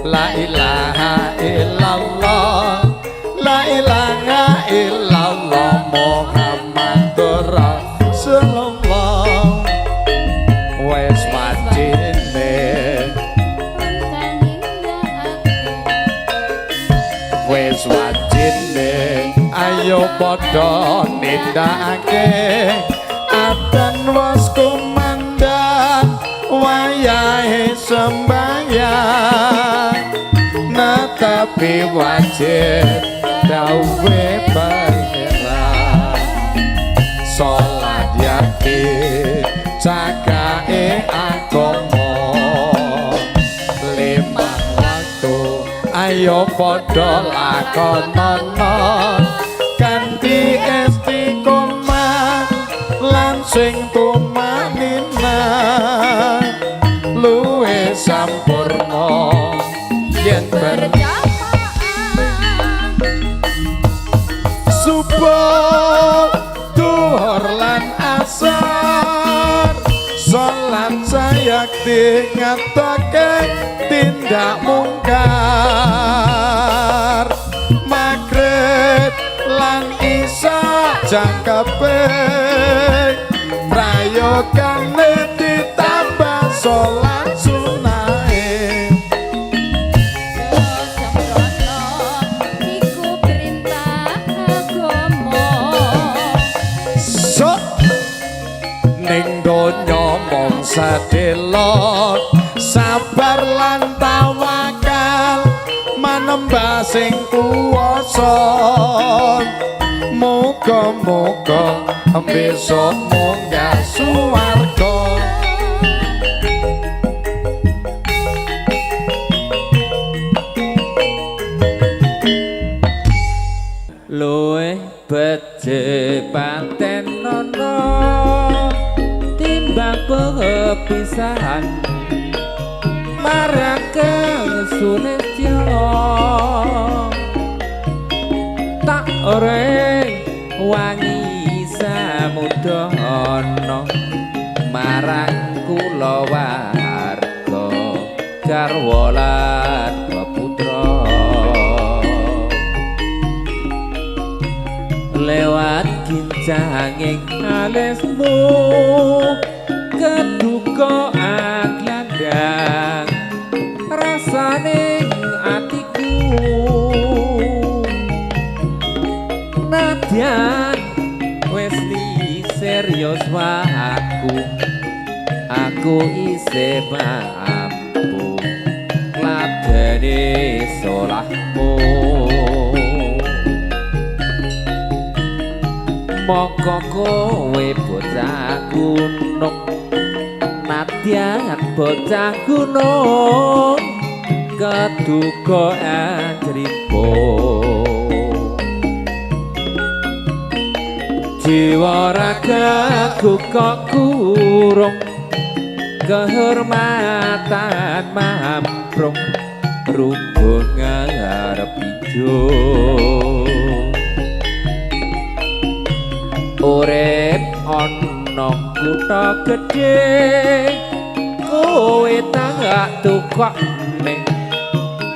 La ilaha illallah, la ilaha illallah, Muhammadur Rasulullah. Wes wajine, wis wajine, ayo padha nindakake. Adzan wis kumandhang, wayahe sembahyang, netepi wajib dawuhe Pangeran. Salat yakin cagake agama, limang waktu ayo padha lakonono kanthi istiqomah lan sing tumanina, luwe sampurna yen berjamaah. Subuh, duhur lan asar, salat sayakti ngatake tindak mungkar. Maghrib lan isya jangkepe, prayogane ditambah salat sunahe. Sembrono iku perintah agama. Sok ning donya mung sedelok, sabar lan tawakal manembah sing kuwasa. Muga-muga besok munggah suwarga. Luwih becik patenono timbang pepisahan marang kesulistya, tak ore wangi samudana marang kula warga, garwa lan peputra. Lewat kincanging alismu keduka aglandang rasane atiku, nadyan wis serius waku, aku isih mampu ngladeni solahmu. Mongko kowe bocah gunung, nadyan bocah gunung keduga anjripo. Jiwa ragaku kok kurung kehormatan mamprung rubuh ngarep ijo. Urip ana kutha gedhe, kowe tak tukokne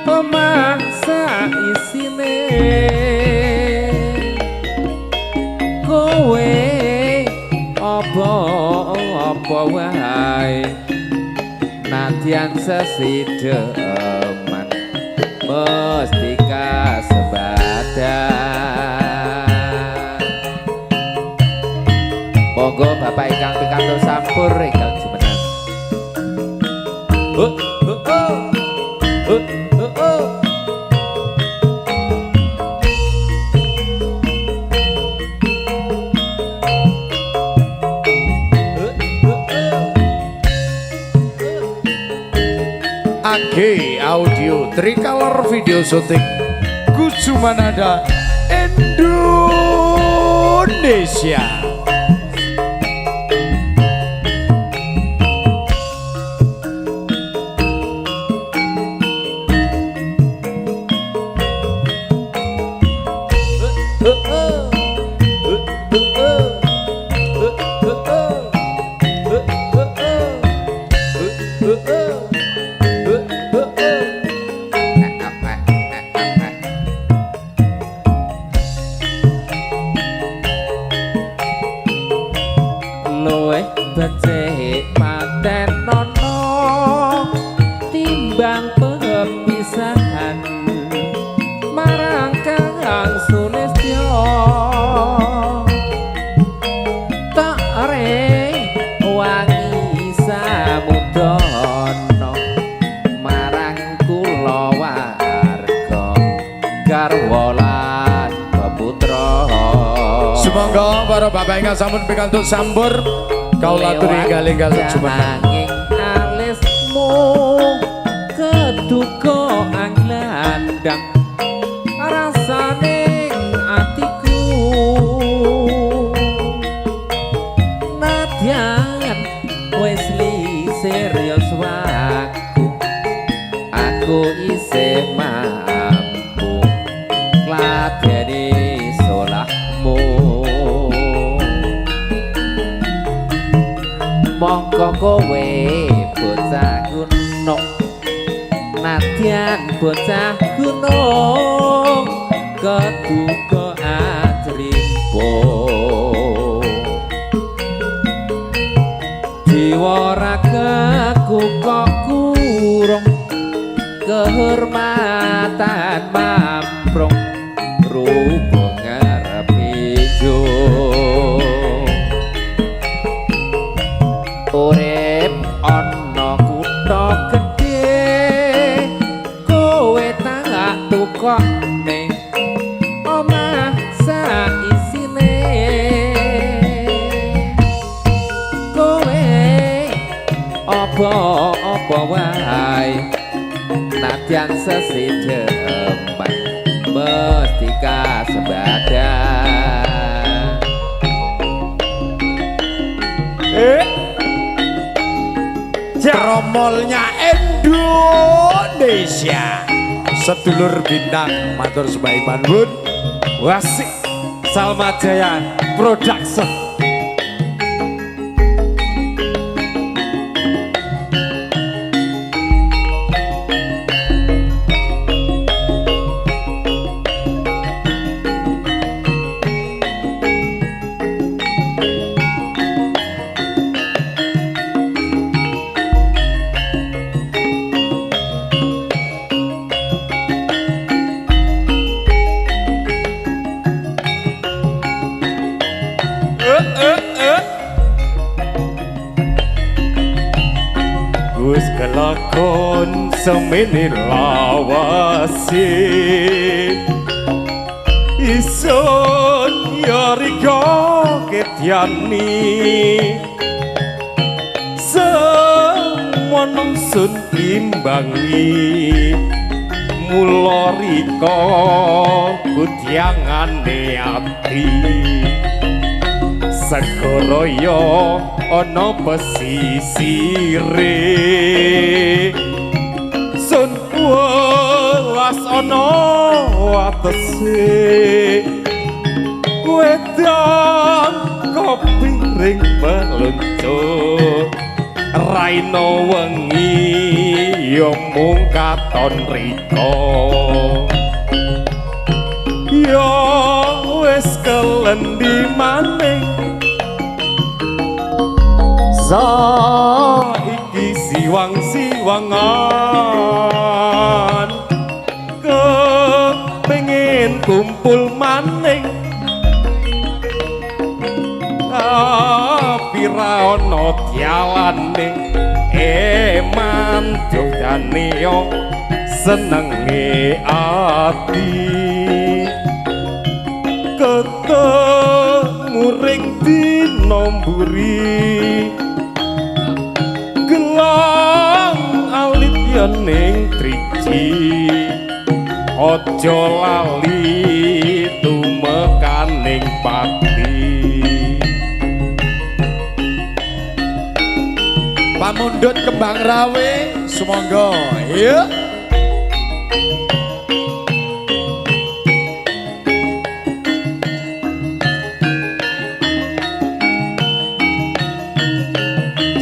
omah saisine. Kowe apa-apa wae, nadyan sesideman mesti kasebadan. Monggo Bapak ingkang pikantuk sampur ingkang jumeneng. Oh, oh, oh. Oh, oh, oh. Oh, oh, oh. AG Audio Tricolor Video Shooting Kusumanada Indonesia. Oh, oh. Oh, oh, oh. Oh, oh, oh. Oh, oh, oh. Oh, oh, oh. Oh, oh, oh. garwa lan peputra. Sumangga para bapak ingkang sampun pikantuk sambur kawula aturi enggal-enggal jumeneng. Nanging alismu keduka anglandang rasane atiku, nadyan wis lisir yuswaku, aku isih mampu ngladeni solahmu. Mongko kowe bocah gunung, nadyan bocah gunung keduga ajrimbo, jiwa ragaku kok kurung kehormatan mamprung rupa ngarepe jo. Urip ana kutha gedhe kowe tak tukokne omah saisine, kowe apa-apa wae nadyan sesidheman mesti kasembadan. Tromolnya Indonesia. Sedulur bintang matur sembah panuwun. Wasik Salma Jaya Production. Wis kelakon semene lawase, isun ya rika ketyani, semono sun timbangi mula rika kutyangane ati. Segara ya ana pesisire, sun welas ana watese, wedang kopi ring peluncur raina wengi ya mung katon rika. Ya wis kelendi maning saiki siwang-siwangan, kepengin kumpul maning tapi ra ana dialane. Eman jogane yo senenge ati, ketemu ring dina mburi, gelang alit ya ning triji, aja lali tumekaning pati. Pamundhut kembang rawe sumangga. Yuk.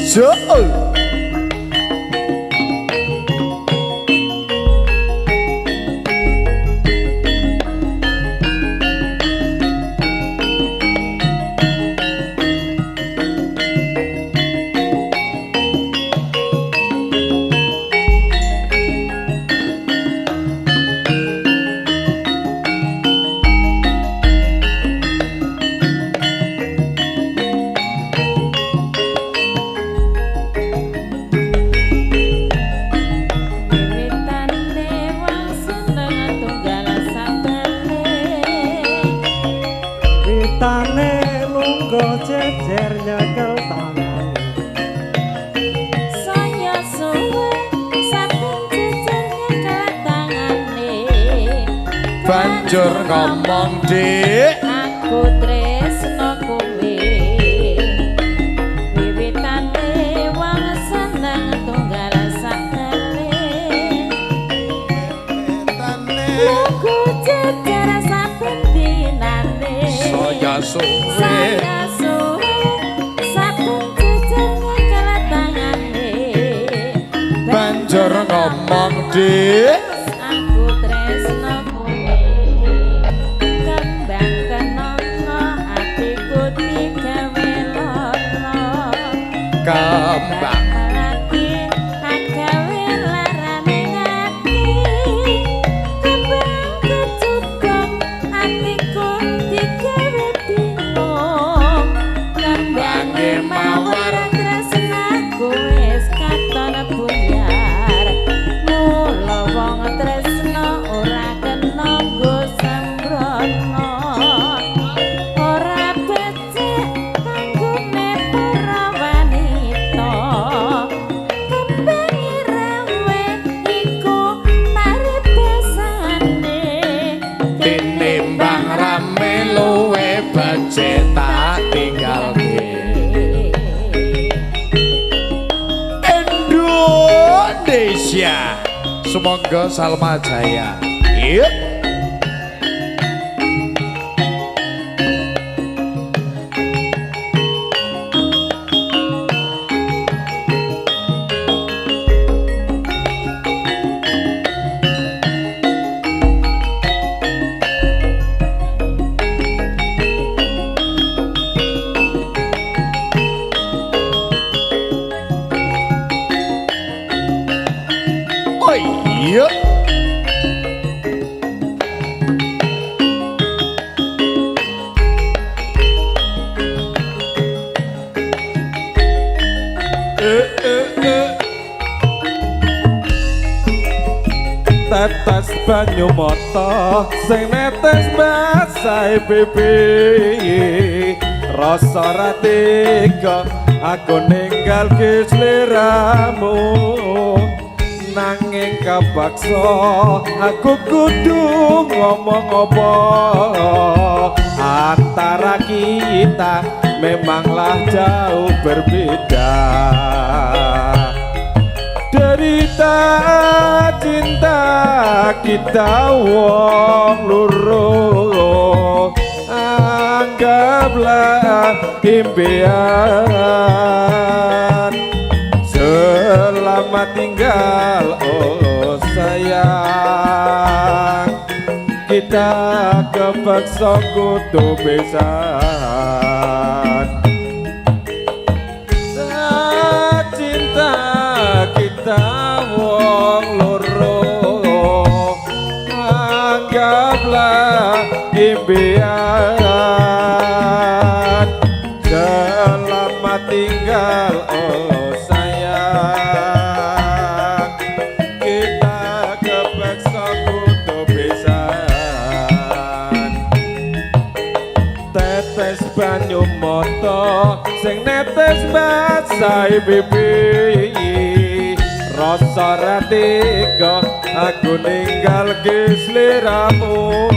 So. Wiwitane lungguh jejer nyekel tangane. Saya suwe saben jejer nyekel tangane. Banjur ngomong, Dik, aku tresno kowe. Wiwitane wong seneng tunggal sakale. Lungguh jejer saben dinane. Saya suwe. Saya suwe saben jejer nyekel tangane. Banjur ngomong, Dik, aku tresno kowe. Kembang kenanga atiku digawe lara. Kembang melati agawe larane ati. Kembang kecubung atiku digawe bingung. Kembange mawar tresnaku wis katon buyar. Mula wong tresna ora kena nggo sembrono. Ora becik kanggone para wanita. Kembang irawe iku paribasane. Tinimbang rame luwe becik tak tinggalke. Indonesia. Semoga Salma Jaya. Yuk. Oh iya. Tetes banyu mata sing netes basahe pipi. Rasa ra tega aku ninggalke sliramu. Nanging kapaksa aku kudu ngomong apa. Antara kita memanglah jauh berbeda. Derita cinta kita wong loro, anggaplah impian. Selamat tinggal oh sayang, kita kepeksa kudu pisan. Cinta kita wong loro, anggaplah impian. Selamat tinggal oh sayang, kita kepeksa kudu pisan. Tetes banyu mata sing netes basahi pipi. Rasa ra tega aku ninggalke sliramu.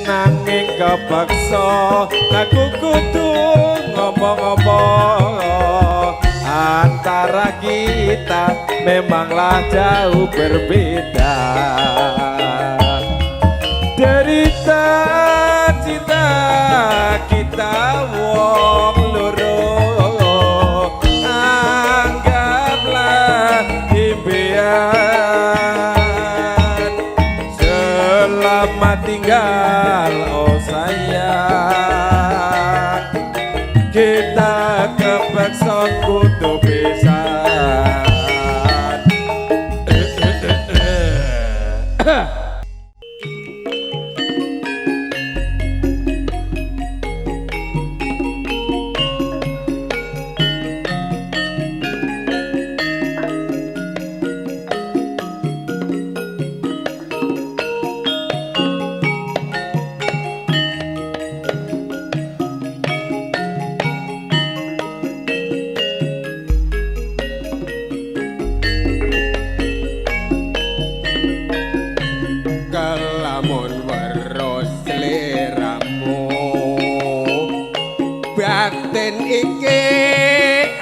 Nanging kepaksa aku kudu ngomong apa. Antara kita memanglah jauh berbeda. Derita cinta kita wong loro, anggaplah impian. Selamat tinggal oh sayang, kita kepeksa kudu pisan. Lamun weruh sliramu, batin iki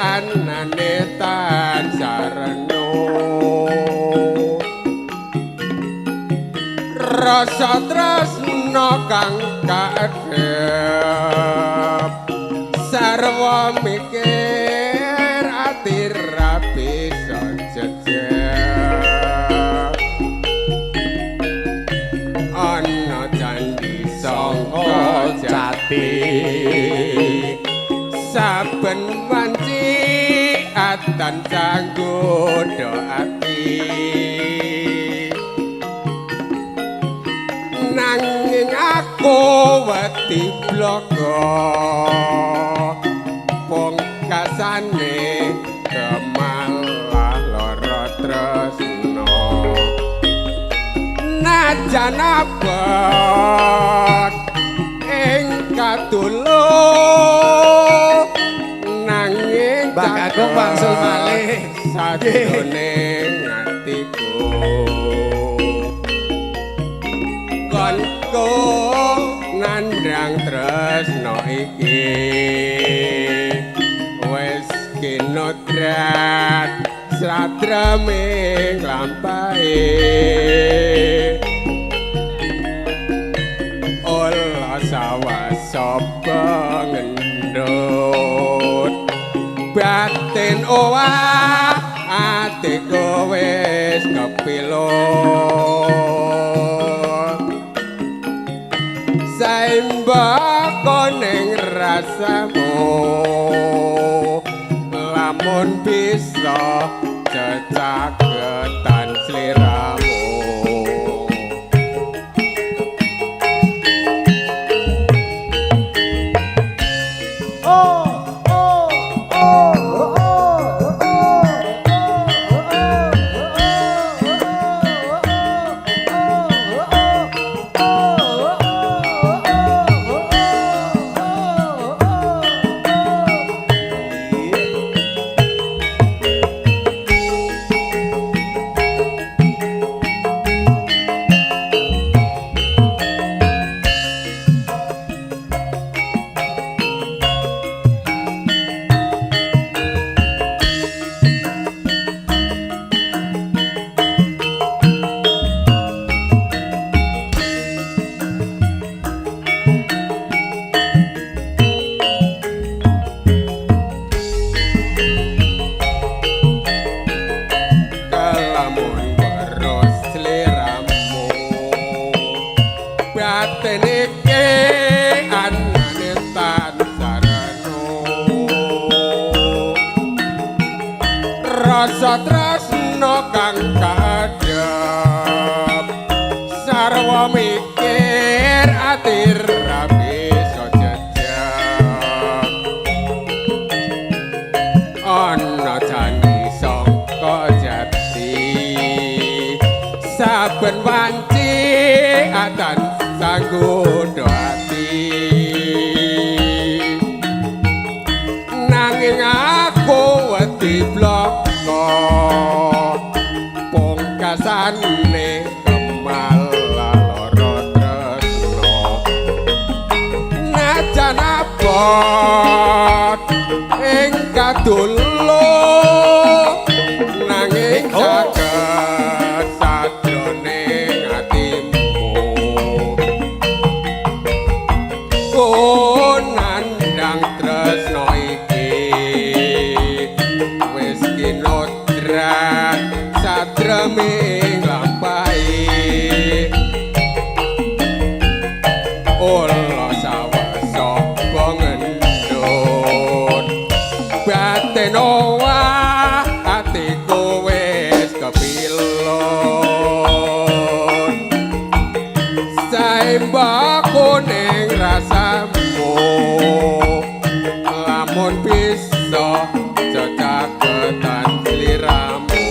anane tansah renung. Rasa tresna kang kaedhep sarwa mikir ati ra bisa jejeg. Ana candhi sangka jati, saben wanci atan sanggodha ati. Nanging aku wedi bloko pungkasane kemalah lara tresna. Najan abot ing katulo, nanging Mbah Kakung wangsul malih. Sajroning atiku konku nandhang tresna iki wis kinodrat satraming lampahe. Ola sawah sapa ngendut batin owah atiku wis kepilo. Saembaka ning rasamu, lamun bisa cecaketan sliramu. Oh, oh, oh, oh, oh, oh, oh, Kelamun weruh sliramu, batin iki anane tansah renung. Rasa tresna kang kaadhep sarwa mikir ati ra bisa jejeg. Ana candhi sangka jati, saben wanci atan sanggodha ati. Nanging aku wedi bloko pungkasane kemalah lara tresna. Najan abot ing kadulo, nanging caket sajroning atimu. Oh, nandhang tresna iki wis kinodrat satreming lampahe. Ola sawah sapa ngendut batin owah atiku wis kepilon. Saembako ning rasamu, lamun bisa cecaketan sliramu.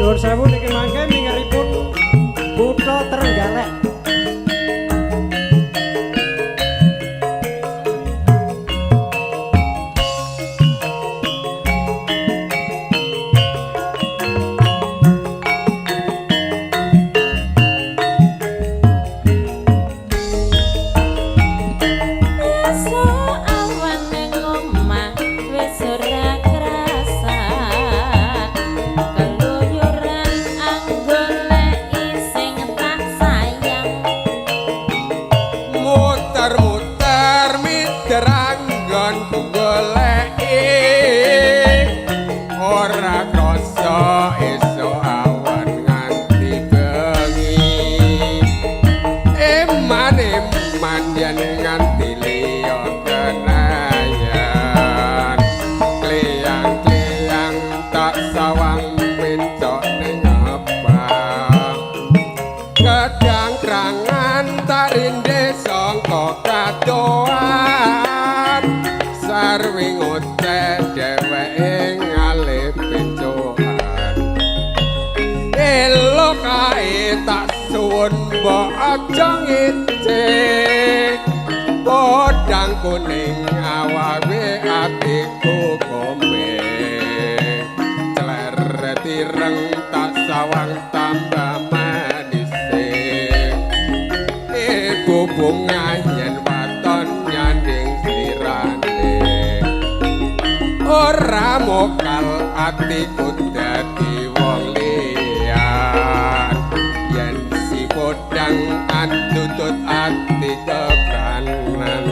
Nyuwun sewu niki mangke mingeripun kutha Trenggalek. Rasa awan ning omah wis ora krasa. Keluyuran anggoleki sing tak sayang. Muter-muter mideranggon goleki ora krasa esuk awan nganti bengi. Eman eman yen nganti liya kenayan, kliyang-kliyang tak sawang mencok ning abang. Gedang krangan tarinde sangka kadoan, sarwi ngoceh dheweke ngalih pencohan. Elok kae tak suwun mbok aja ngece, podang kuning awawe atiku kome. Cleret ireng tak sawang tambah manise, ibu bunga yen waton nyanding slirane. Ora mokal atiku dadi wong liyan, yen si podang andutut ati kepranan.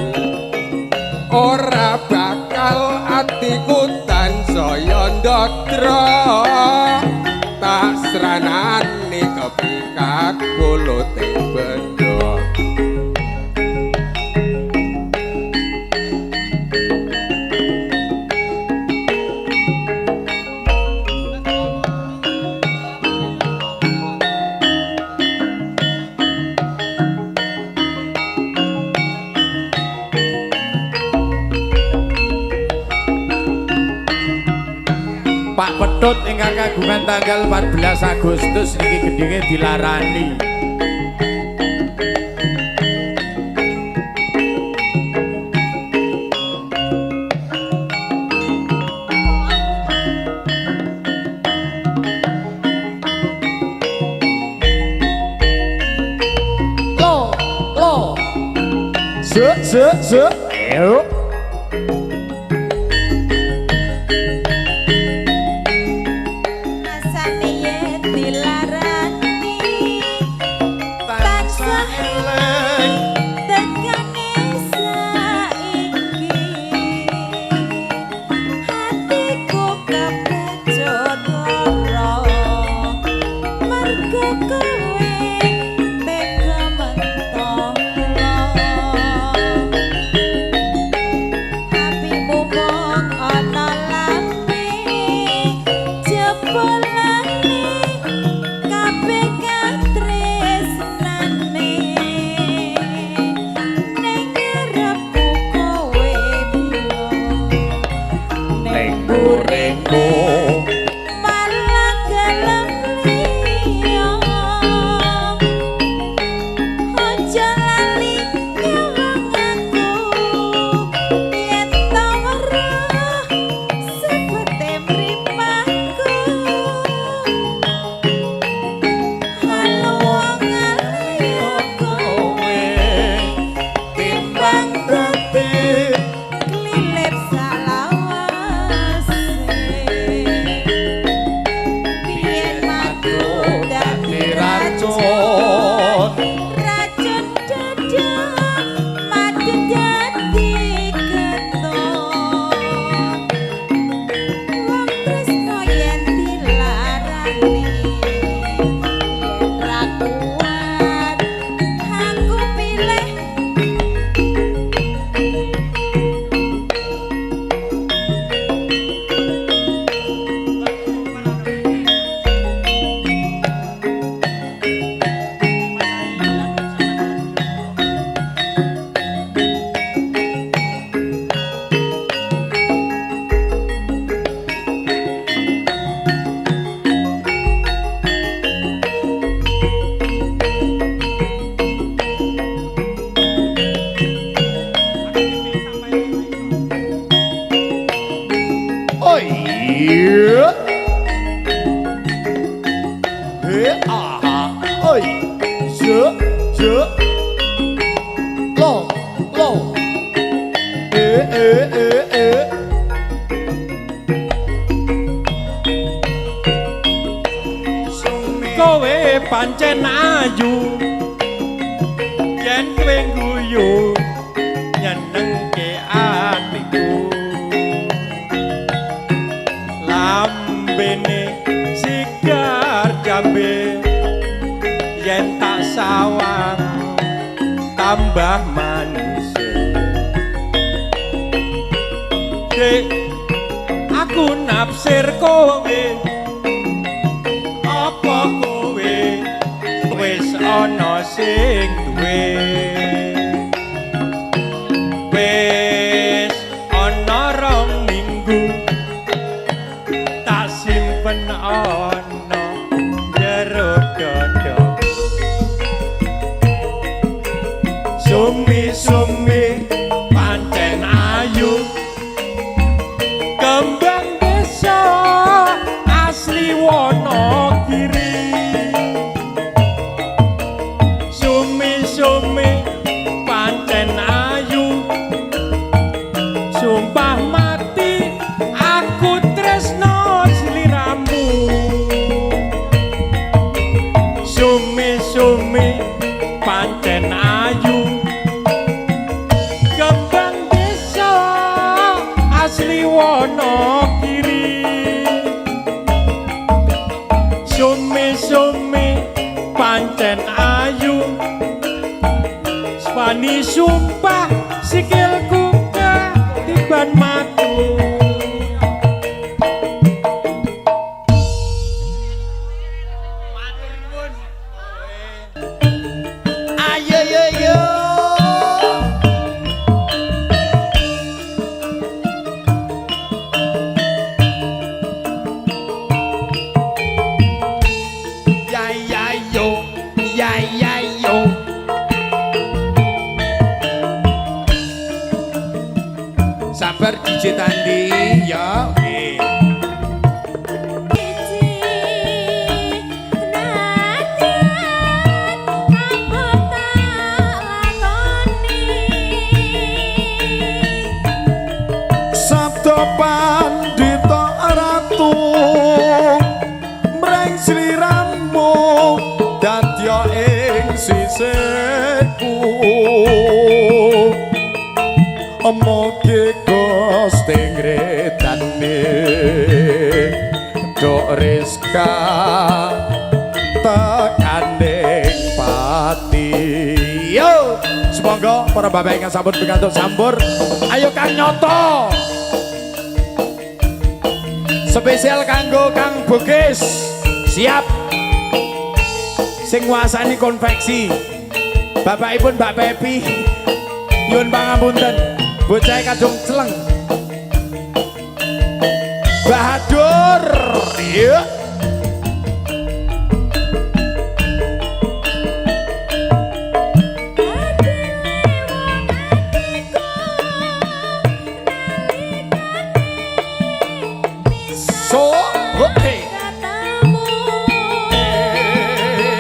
Ora bakal atiku tansaya ndadra, tak sranani kepikat kulute benda. Pak Petut ingkang kagungan tanggal 14 Agustus niki gendinge dilarani. Lo, lo. Se se se. Ayo. Rasane yen dilarani tansah eling tekane saiki. Hatiku kepecut lara mergo kowe tega mentolo. Hatimu mung ana lambe jebulane kabeh katresnane. Ning ngarepku kowe bingung, ning Buremu malah gelem liya. Aja lali nyawang aku yen ta weruh sepete mripatku. Halo wong liya kowe timbang dadi klilip salawase. Biyen madu dadi racun. Racun dada madu dadi ketut. Wong tresno yen dilarani yen ra kuat aku pilih. Kowe pancen ayu, yen kowe guyu nyenengke atiku. Lambene sigar jambe, yen tak sawang tambah manis. Dek, aku nafsir kowe, apa kowe wis ana sing duwe? Wis ana 2 minggu tak simpen ana jero dada. Sumi-sumi pancen ayu, kembang desa asli Wonogiri. Sumi-sumi pancen ayu, sumpah mati aku tresno sliramu. Sumi-sumi pancen ayu, kembang desa asli Wonogiri. Sumi-sumi pancen ayu, wani sumpah sikilku ketiban matu. Ayo yo yo. Ya ya yo, ya ya yo. Sabar DJ Tandi ya. Oke. Iji nadyan apa tak lakoni. Sabda Pandita Ratu mring sliramu dadya ing sisihku. Mugi Gusti ngredani Dok Rizka tekaning pati. Yo, semoga para bapak ingkang sampun pikantuk sambur. Ayo Kang Nyoto. Spesial kanggo Kang Bugis. Siap. Sing nguasani konveksi. Bapakipun Mbak Pepi. Nyuwun pangapunten. Bocah kadung celeng. Bahadur. Iya. Adile wong atiku nalikane So, oke. ketemu.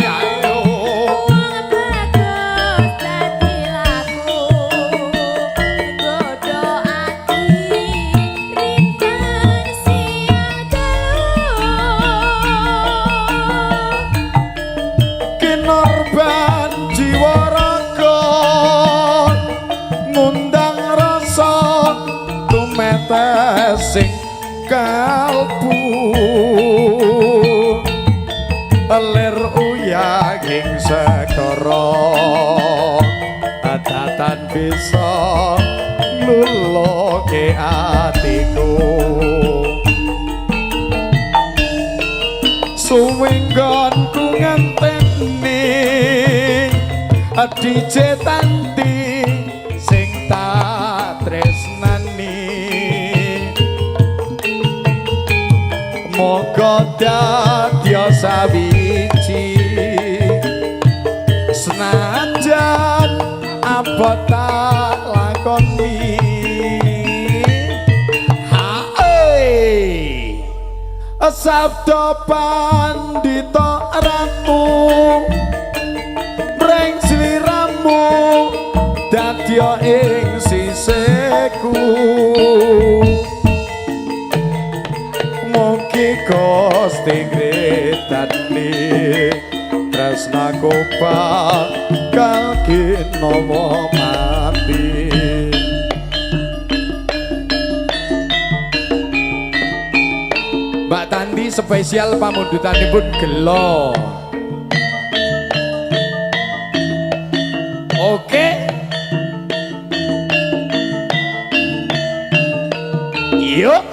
Ayo. Wong bagus dadi laku, godho ati rinten siang dalu. Kinorban jiwa raga ngundang rasa tumetes sing kalbu, lir uyahing segara datan bisa ngluluke atiku. Suwinggonku ngenteni DJ Tanti sing tak tresnani. Moga dadi sawiji senajan apa tak lakoni. Hae. Sabda Pandita Ratu mring sliramu dadya ing sisihku. Mugi Gusti ngredani. Tresnaku bakal kinawa mati. Mbak Tandi spesial pamundutanipun gelo. Oke. Yuk.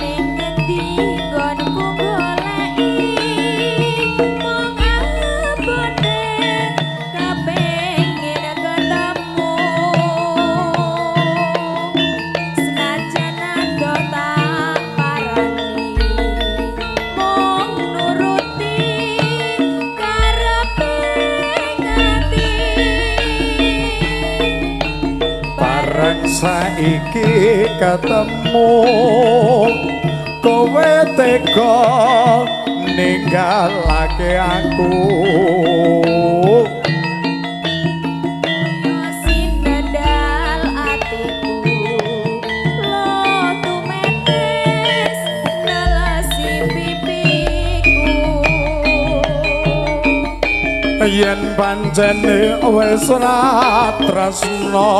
Ning ngendi nggonku goleki mung abote kepengin ketemu senajan ado tak parani mung nuruti karepe ati. Bareng saiki ketemu kowe tega ninggalake aku. Sinendal atiku lo tumetes nelesi pipiku. Yen pancene wis ra tresno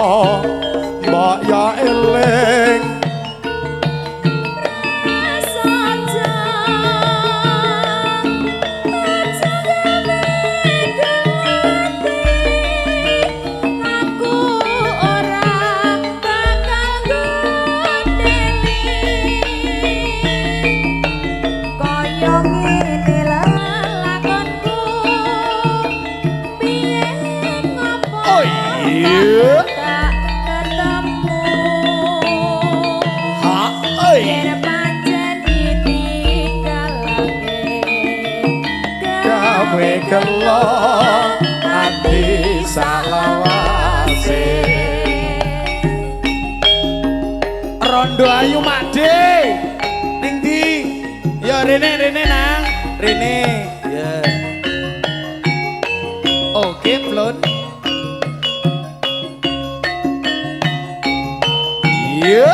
mbok ya eling. Saja aja gawe gelati aku ora bakal gondeli kaya ngene lakonku piye ngopo. Oh iya. Tak ketemu. Ha oi. Yen pancen ditinggalake Gawe gelo ati salawase. Rondo ayu Makde. Ning ndi? Ya rene rene nang. Rene. Ya. Oke, Plon. Iya.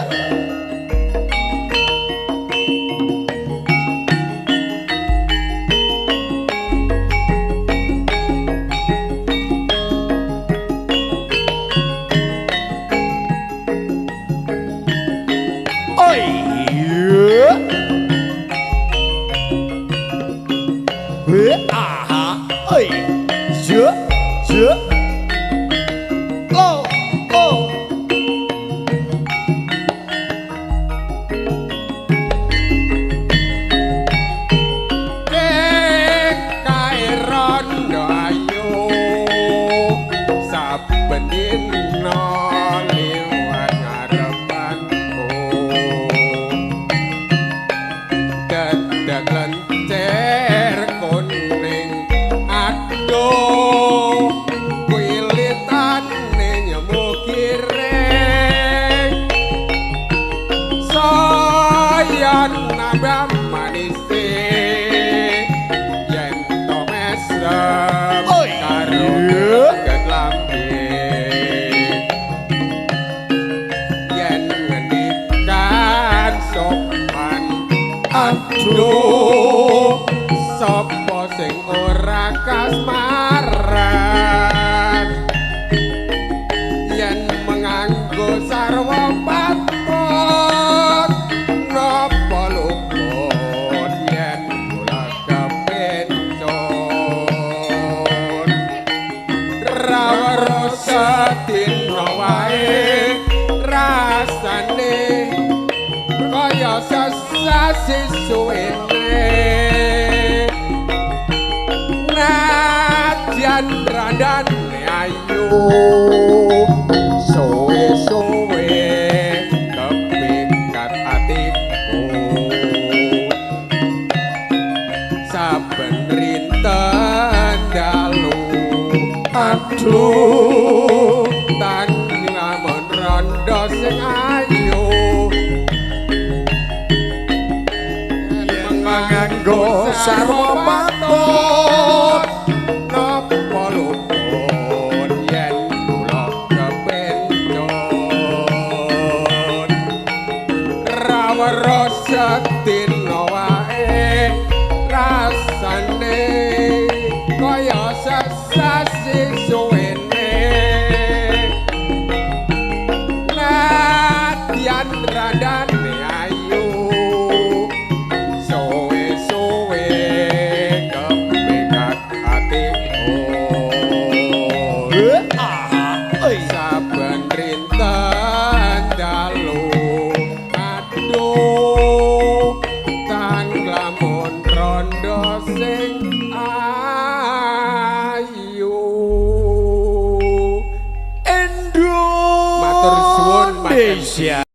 Oh iya. He aha. Oi. Je je. Oh oh. Kae rondo ayu saben dina liwat ngarepanku dedeg lencer kuning aduh kuilitane nyemu kiring saya nambah manise yen to mesem Oh, karo iya. geget lambe yen ngendikan sopan aduh sapa sing ora kasmaran yen menganggo sarwa patut napa luput yen kula kepencon rawaro sedina wae rasane kaya sesasi suwene nadyan randane ayu suwe-suwe kepikat atiku. Aduh. Tan nglamun rondo sing ayu Yen manganggo sarwa patut napa luput yen kula kepencot rawero sedina wae rasane kaya sesasi suwene nadyan randane ayu suwe-suwe kepikat atiku. Saben rinten dalu aduh tan nglamun rondo sing ayu. Indonesia. Matur suwun, Mas. Indonesia.